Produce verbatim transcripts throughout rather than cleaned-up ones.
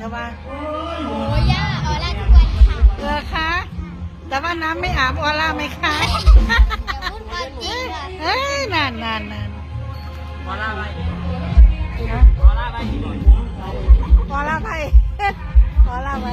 แต่ว่า โอ้ย่าออร่าทุกวันค่ะ เหรอคะ แต่ว่าน้ำไม่อาบออร่าไหมคะ อย่าพูดความจริงค่ะ เอ้ย นั่นนั่นนั่น ออร่าไป ฮะ ออร่าไป ออร่าไป ออร่าไป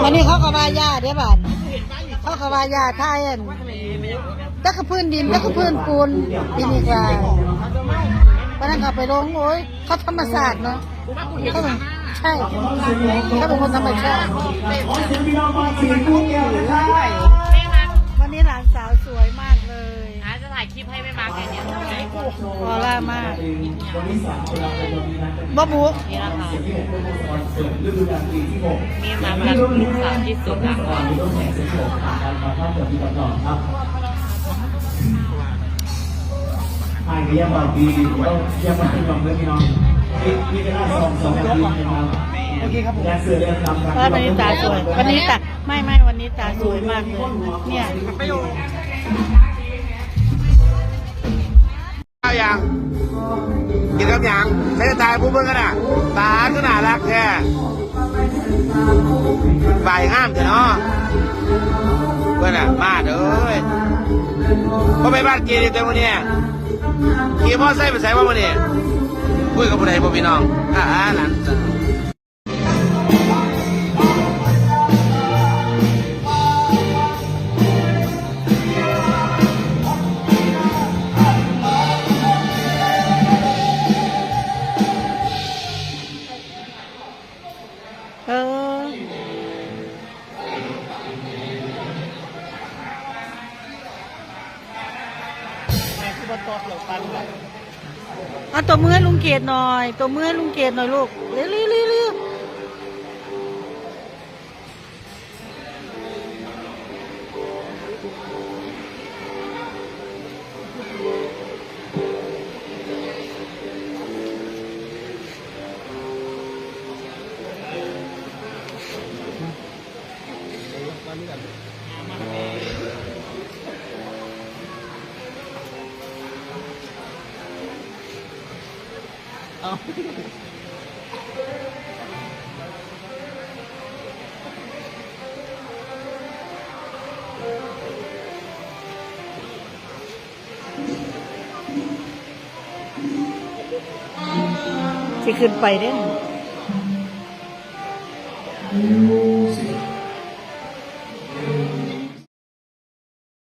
วันนี้เขาก็ว่าย่าเด้บาด เขาก็ว่าย่าท่าอัน จักกะพื้นดิน จักกะพื้นปูน ปีนี้กว่า วันนั้นเขาไปลง โอ้ย เขาธรรมศาสตร์เนาะ เขาเป็น ใช่ เขาเป็นคนธรรมชาติ วันนี้หลานสาวสวยมากเลย อาจจะถ่ายคลิปให้แม่มาร์คไงเนี่ย ออร่ามาก บ่บุ นี่นะคะ มีมาร์คเป็นลูกสาวที่สุดนะคะ ถ่ายก็ยังบอกดีอยู่ ก็ยังมาให้ความเรื่องพี่น้อง มี มีเวลาสอง สองอาทิตย์นะครับ โอเคครับผม และเสือเรื่องดำครับ เออวันนี้ตาสวย วันนี้ตา ไม่ ไม่ วันนี้ตาสวยมากเลย เนี่ย ข้าวยัง กินกับหยัง ใช้ตายผู้เบิ่งกันน่ะ ตาคือน่ารักแท้ ฝ่ายงามเถอะเนาะ เพิ่นน่ะ มาเด้อ บ่ไปบ้านเกดอีกเด้อมื้อนี้ ขี่มอไซค์ไปไสวะมื้อนี้ คุยกับผู้ใดบ่พี่น้อง อ่า หลาน เออ เอาตบมือให้ลุงเกดหน่อย ตบมือให้ลุงเกดหน่อยลูก เร็วๆๆๆ เอา สิขึ้นไปเด้อ